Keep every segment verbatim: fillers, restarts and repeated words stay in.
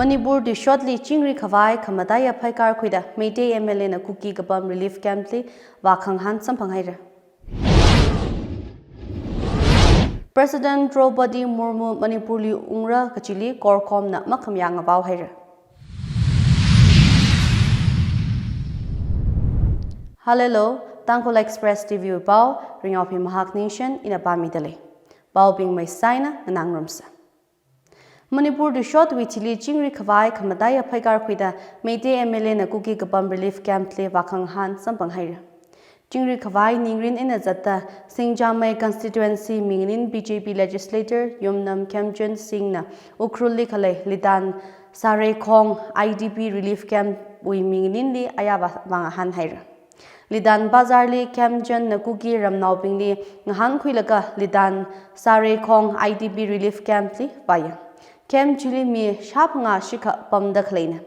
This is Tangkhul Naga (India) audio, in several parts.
Manipur tuishotli chingri khavai khamataiya phaikar khuida Meitei M L A na Kuki kapam relief camp li vākhangahān samphanghaira. President Draupadi Murmu Manipurli ungra kachili CORCOM na makhamayā ngavaohaira. Hallelujah, Tangkhul Express T V wui pao, Ringyaophi Mahak Ningshen ina pāmidalei. Paobing maisaina nganāngarumsa. Manipur tuishotwui thili chingri khavai khamataiya phaikar khuida Meitei M L A na Kuki kapam relief camp li vākhangahān samphanghaira. Chingri khavai ningrin eina zatda Singjamei constituency minganin B J P legislator Yumnam Khemchand Singh na Ukhrul li khalei Lidan Sareikhong I D P relief camp wui minganinli ayā vā-, vāngahānhaira. Lidan Bazar li Khemchand na Kuki ramnaobingli ngahānkhuilaga Lidan Sareikhong I D P relief camp li vāya. Camp chili mi shāphangā shikha pamda khaleina.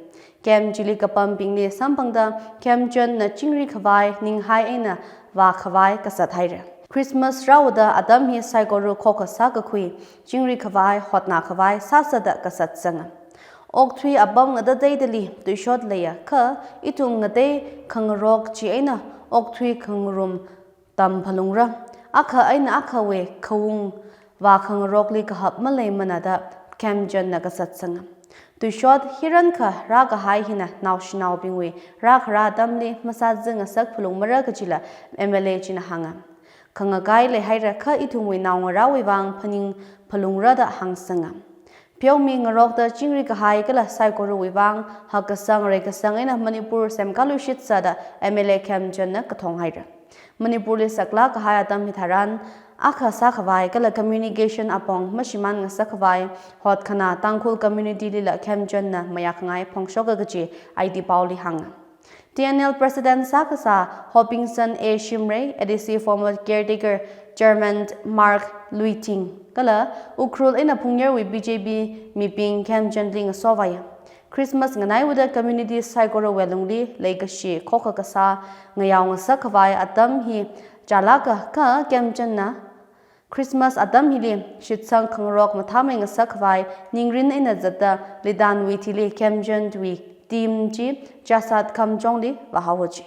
Camp chili kapambingli samphangda Khemchand na chingri khavai ninghai eina vākhavai kasathaira. Christmas rāhaoda atam hi saikora khokha sākakhui, chingri khavai, hotnā khavai sāsāda kasatsanga. Okathui apam ngatateidali tuishot leiya kha ithum ngatei khangarok chieina okathui khangarum tam phalungra. Akha eina akhawui khaung vākhangarokli kahap maleimana da Khemchand na kasatsanga. Tuishot hirankha rākahai hina naoshinaobingwui rākhara atamli masāzangasak phalungmara kachila M L A china hānga. Khangakai leihaira kha ithumwui naongarāwui vang phaning phalungra da hāngsanga. Pheomi ngarokta chingri kahai kala saikorawui vang hakkasang reikasang eina Manipur semkaluishit sāda M L A Khemchand na kathonghaira. Manipurli saklāk kahai atam hitharan akha sākhavai kala communication apong mashimān ngasakkhavai hotkhanā Tangkhul community lila Khemchand na mayākhangai phongshoka kaji I T paoli hānga. T N L President sākasā Hopingson A Shimray, A D C former caretaker Chairman Mark Luiting, kala Ukhrul eina Phungyarwui B J P mibing Khemchand li ngasovāya. Christmas nganaihaoda community saikorawui lungli leikashi khokha kasā ngayao ngasakkhavai atam hi chālāka kha Khemchand na Christmas atam hili shitsang khangarok mathāmei ngasakkhavai ningrin eina zatda Lidanwui thili Khemchand wui team chi Chasad Kamjong li vāhaowa ji.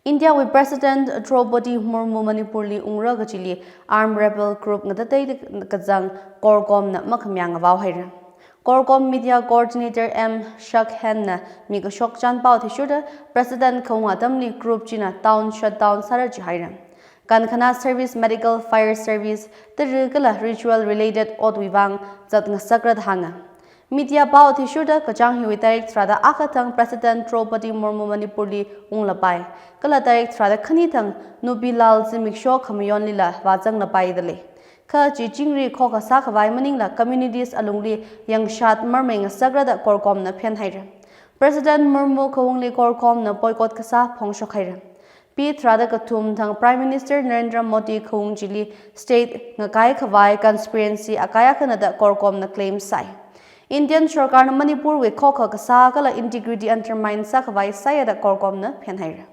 India wui President Draupadi Murmu Manipur li ungra kachili armed rebel group ngatateida kazang CORCOM na makhamayā ngavaohaira. CORCOM Media Coordinator M Shakhen na mikashok chānpao athishurda President khaung atamli group china town shutdown sāra jihaira. Kankhana service, medical, fire service, tara kala ritual related otwui vang zat ngasakra da hānga. Media pao athishurda kachāng hiwui tarik tharāda akha thang President Draupadi Murmu Manipur li unglapai. Kala tarik tharāda khani thang Nupi Lal zimiksho khamayonlila vāzanglapai dalei. Kha chi chingri khokha sākhavai maningla communities alungli yangshat marmei ngasakra da CORCOM na phenhaira. President Murmu khaungli CORCOM na boycott kasā phongshokhaira. Pi tharāda kathum thang Prime Minister Narendra Modi khaung chili state ngakai khavai conspiracy akai akhana da CORCOM na claim sāi. Indian sarkarna Manipur wui khokha kasā kala integrity undermine sākhavai sāya da CORCOM na phenhaira.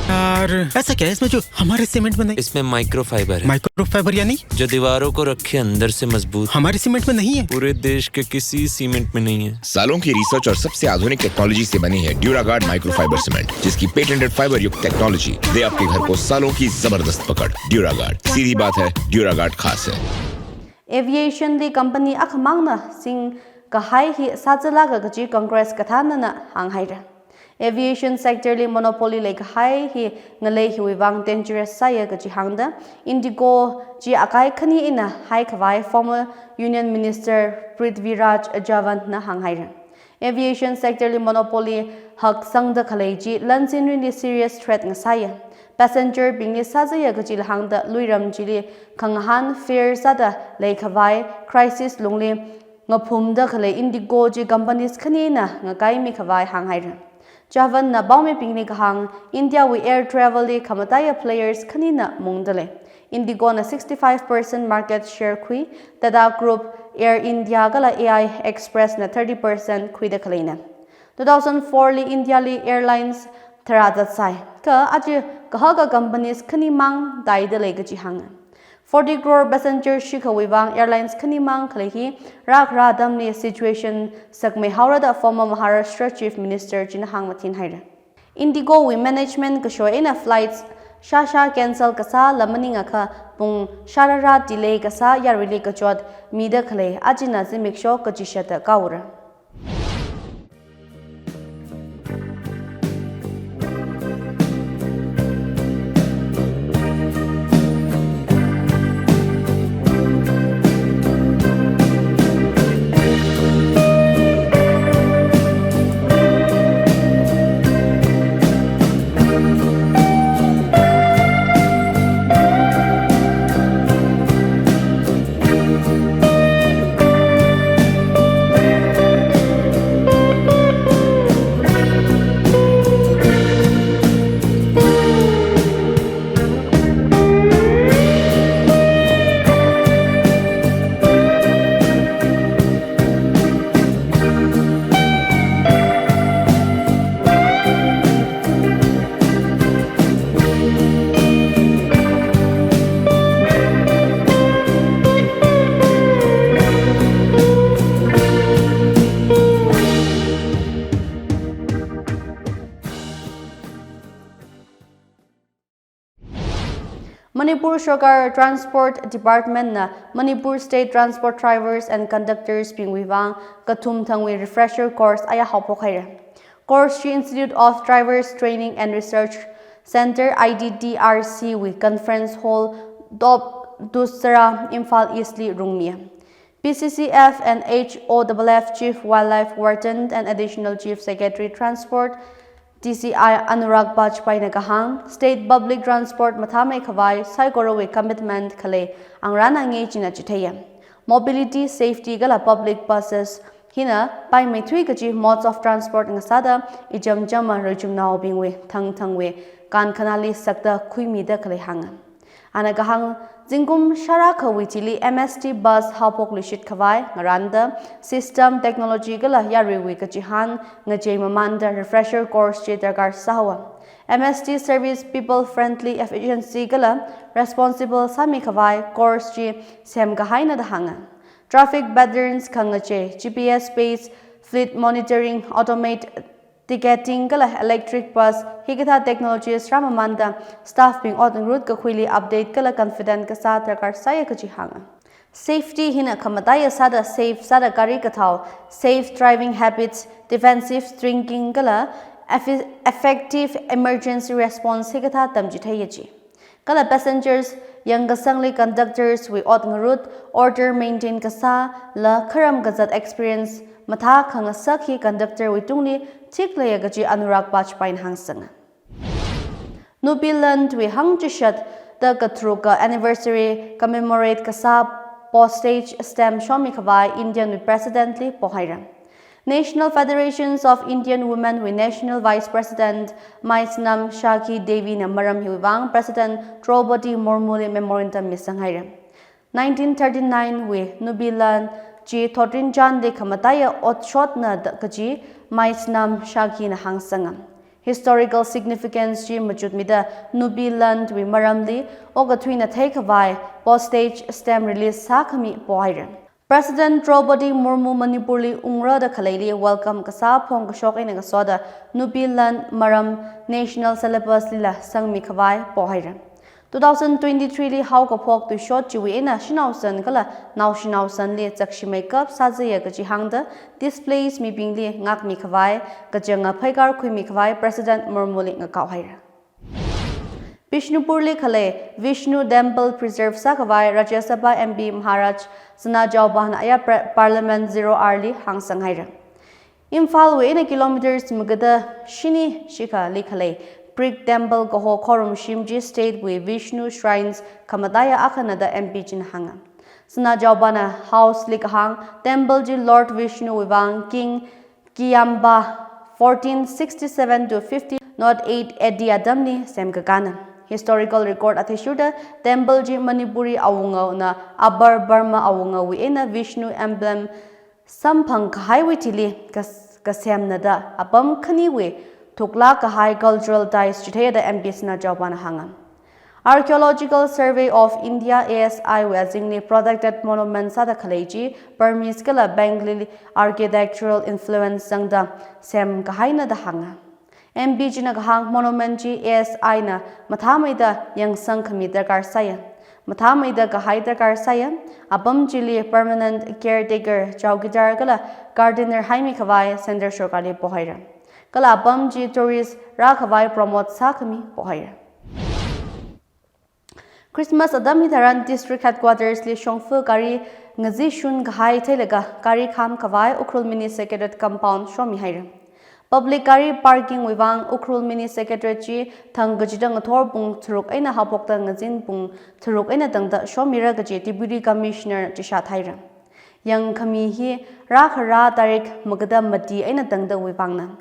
यार, ऐसा क्या है इसमें जो हमारे सीमेंट में नहीं? इसमें माइक्रोफाइबर है। माइक्रोफाइबर यानी? जो दीवारों को रखे अंदर से मजबूत। हमारे सीमेंट में नहीं है। पूरे देश के किसी सीमेंट में नहीं है। सालों की रिसर्च और सबसे आधुनिक टेक्नोलॉजी से बनी है ड्यूरागार्ड माइक्रोफाइबर सीमेंट, जिसकी पेटेंटेड फाइबर युक्त टेक्नोलॉजी दे आपके घर को सालों की जबरदस्त पकड़। ड्यूरागार्ड, सीधी बात है, ड्यूरागार्ड खास है। Aviation li company akhamangna singkahai hi sāzālaga kaji Congress kathānana hānghaira. Aviation sector li monopoly leikahai hi ngalei hiwui vang dangerous sāya kaji hāngda, IndiGo chi akai khani eina haikhavai former Union Minister Prithviraj Chavan na hānghaira. Aviation sector li monopoly haksangda khalei chi lansinrinli serious threat ngasāya. Passenger bingli sāzāya kajila hāngda luiram chili khangahān fare sāda leikhavai crisis lungli ngaphumda khalei IndiGo chi companies khanina ngakaimi khavai hānghaira. Chavan na paomibingli kahāng, India wui air travel li khamataiya players khanina mungdalei. IndiGo na sixty-five percent market share khui, Tata Group, Air India kala A I Express na thirty percent khuida khaleina. Two thousand four li India li airlines tharā zatsai, kha aja kahaka companies khanimang taidalei kaji hānga. Forty crore passenger shikhawui vang airlines khanimang khalei hi rākhara atamli situation sakmei haora da former Maharashtra Chief Minister china hāngmathin haira. IndiGo wui management kashoi eina flights shāshā cancel kasā la maningakha pung shārara delay kasā yaruili kachot mida khalei ajina zimiksho kachishatda kaura. Manipur Sarkar Transport Department na Manipur State Transport Drivers and Conductors bingwui vang kathum thangwui refresher course aya haophok haira. Course chi Institute of Drivers Training and Research Centre, I D T R C wui Conference Hall, Top Dussehra, Imphal East li rungmiya. P C C F and H O F F Chief Wildlife Warden and Additional Chief Secretary Transport, T C I Anurag Bajpai na kahāng, state public transport mathāmei khavai saikorawui commitment khalei angrana nge china chitheiya. Mobility, safety kala public buses hina paimeithui kaji modes of transport ngasāda ijamjama ruichumnaobingwui thangthangwui kankhanāli sakta khuimida khalei hānga. Ana kahāng, zingkum shāra khawui thili M S T bus haophok luishit khavai ngaranda system, technology kala yaruiwui kachihān ngachei mamanda refresher course chi darkar sāhaowa. M S T service people friendly, efficiency kala responsible sāmi khavai course chi semkahaina da hānga. Traffic patterns khangachei, G P S based fleet monitoring, automate ticketing kala electric bus hikathā technologies rāmamanda staff bing ot ngarut kakhuili update kala confident kasā darkar sāya kaji hānga. Safety hina khamataiya sāda safe sāda gari kathao, safe driving habits, defensive drinking kala effi-, effective emergency response hikathā tamchitheiya ji. Kala passengers yangkasangli conductors wui ot ngarut, order maintain kasā la kharam kazat experience mathā khangasak hi conductor wui tungli thikleiya kaji Anurag Bajpai na hāngsanga. Nubiland wui hangchishat da katharuka anniversary commemorate kasā postage stamp shomi khavai Indian wui President li pohaira. National Federations of Indian Women wui National Vice President Maisnam Shakhi Devi na maram hiwui vang President Draupadi Murmu li memorandum misang haira. Nineteen thirty-nine wui Nubiland chi thotrinchānli khamataiya otshotna da kaji Maisnam Shakhi na hāngsanga. Historical significance chi machutmida Nubiland wui maramli okathuina theikhavai postage stamp release sākhami pohaira. President Draupadi Murmu Manipur li ungra da khaleili welcome kasā phongkashok eina ngasoda Nubiland maram national syllabus lila sangmi khavai pohaira. Two thousand twenty-three li haokaphok tuishot chiwui eina shanaosan kala naoshinaosanli chakshimeikap sāzaya kaji hāngda displaced mibingli ngākmi khavai kachanga pheikar khuimi khavai President Murmu li ngakao haira. Bishnupur li khalei Vishnu Temple preserve sākhavai Rajya Sabha M P Maharaj Sanajaoba na aya pre-, Parliament zero hour li hāngsang haira. Imphal wui eina kilometers magada shini shikhali khalei Brick Temple kaho khorumshim chi state wui Vishnu shrines khamataiya akhana da M P china hānga. Sanajaoba na House li kahāng, temple chi Lord Vishnu wui vang King Kiyamba fourteen sixty-seven to fifteen nought eight A D atamli semkakāna. Historical record athishurda temple chi Manipuri awungana Upper Burma awungawui eina Vishnu emblem samphang kahaiwui thili kas-, kasemna da apam khaniwui thuklāk kahai cultural ties chitheiya da M P Sanajaoba na hānga. Archaeological Survey of India, A S I wui azingli protected monument sāda khalei chi Burmese kala Bengali architectural influence zangda semkahaina da hānga. M P china kahāng monument chi A S I na mathāmeida yangsang khami darkar sāya. Mathāmeida kahai darkar sāya, apam chili permanent caretaker, chowkidar kala gardener haimi khavai centre sorkarli pohaira. Kala apam chi tourist rākhavai promote sākhami pohaira. Christmas atam hitharan district headquarters li shongfa gari ngazishun kahai theilaga gari kham khavai Ukhrul Mini Secretariat compound shomihaira. Public gari parking wui vang Ukhrul Mini Secretariat chi thang kachida ngathor pung tharuk eina haophokta ngazin pung tharuk eina tangda shomira kaji Deputy Commissioner chishat haira. Yangkhami hi rākhara tarik magada mati eina tangda wui vangna.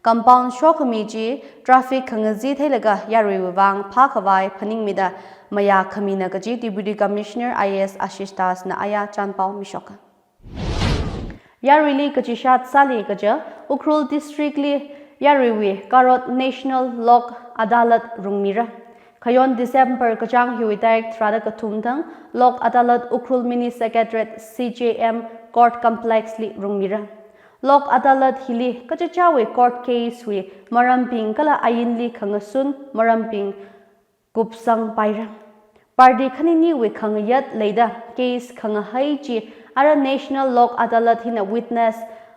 Compound shokhami chi traffic khangazi theilaga yaruiwui vang phākhavai phaningmida mayā khamina kaji Deputy Commissioner I A S Ashish Das na aya chanpao mishoka. Yaruili kachishat sāli kaja Ukhrul District li yaruiwui Karot National Lok Adalat rungmira. Khayon December kachāng hiwui tarik tharāda kathum thang Lok Adalat Ukhrul Mini Secretariat C J M Court Complex li rungmira. Lok Adalat hili kachichāwui court case wui marambing kala ainli khangasun marambing kupsangpaira. Party khaniniwui khangayat leida case khangahai chi ara National Lok Adalat hina witness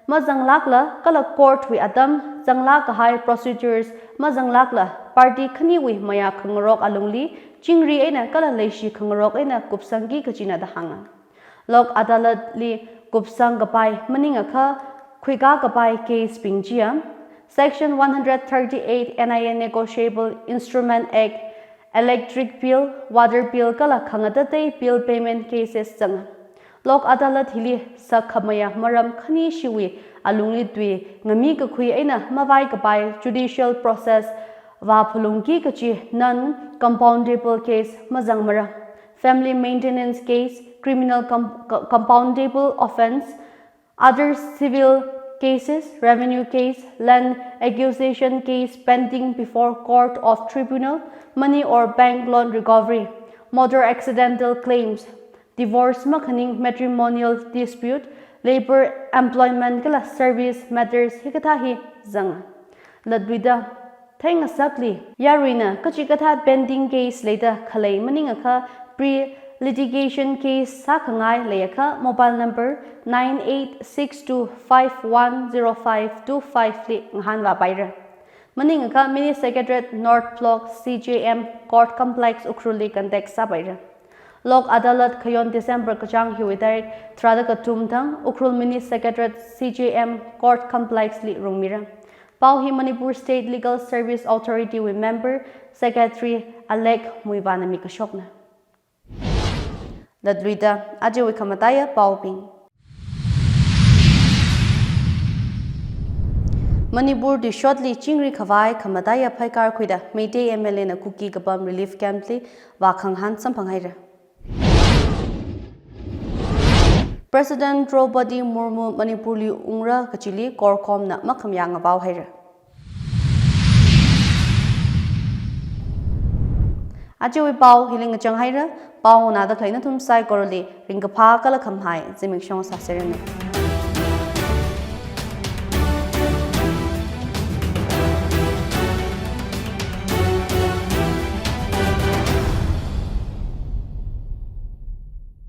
mazanglākla kala court wui atam zanglāk kahai procedures mazanglākla party khaniwui mayā khangarok alungli chingri eina kala leishi khangarok eina kupsangki kajina da hānga. Lok Adalat li kupsang kapai maningakha khuikā kapai case bing chiya, Section one hundred thirty-eight N I A Negotiable Instrument Act, electric bill, water bill kala khangatatei bill payment cases zanga. Lok Adalat hili sākhamayā maram khanishiwui alungli tui ngami kakhui eina mavai kapai judicial process vāphalungki kachi non-compoundable case mazangmara. Family maintenance case, criminal com-, co-, compoundable offence, other civil cases, revenue case, land acquisition case pending before court of tribunal, money or bank loan recovery, motor accidental claims, divorce makhaning matrimonial dispute, labor, employment kala service matters hikathā hi zanga. Latluida theingasakli yaruina kachikathā pending case leida khalei maningakha pre-litigation case sākhangai leiakha mobile number nine eight six two five one zero five two five li ngahānvāpaira. Maningakha Mini Secretariat North Block C J M Court Complex Ukhrulli contact sāpaira. Lok Adalat khayon December kachāng hiwui tarik tharāda kathum thang Ukhrul Mini Secretariat C J M Court Complex li rungmira. Pao hi Manipur State Legal Service Authority wui member, Secretary Alec Muivahn na mikashokna. Latluida ajawui khamataiya paobing. Manipur tuishotli chingri khavai khamataiya phaikar khuida Meitei M L A na Kuki kapam relief camp li vākhangahān samphanghaira. President Droupadi Murmu Manipurli ungra kachili CORCOM na makhamayā ngavaohaira. Ajawui pao hili ngachanghaira, pao nganāda khalei nathum saikorali ringkaphā kala khamahai zimiksho sāseranu.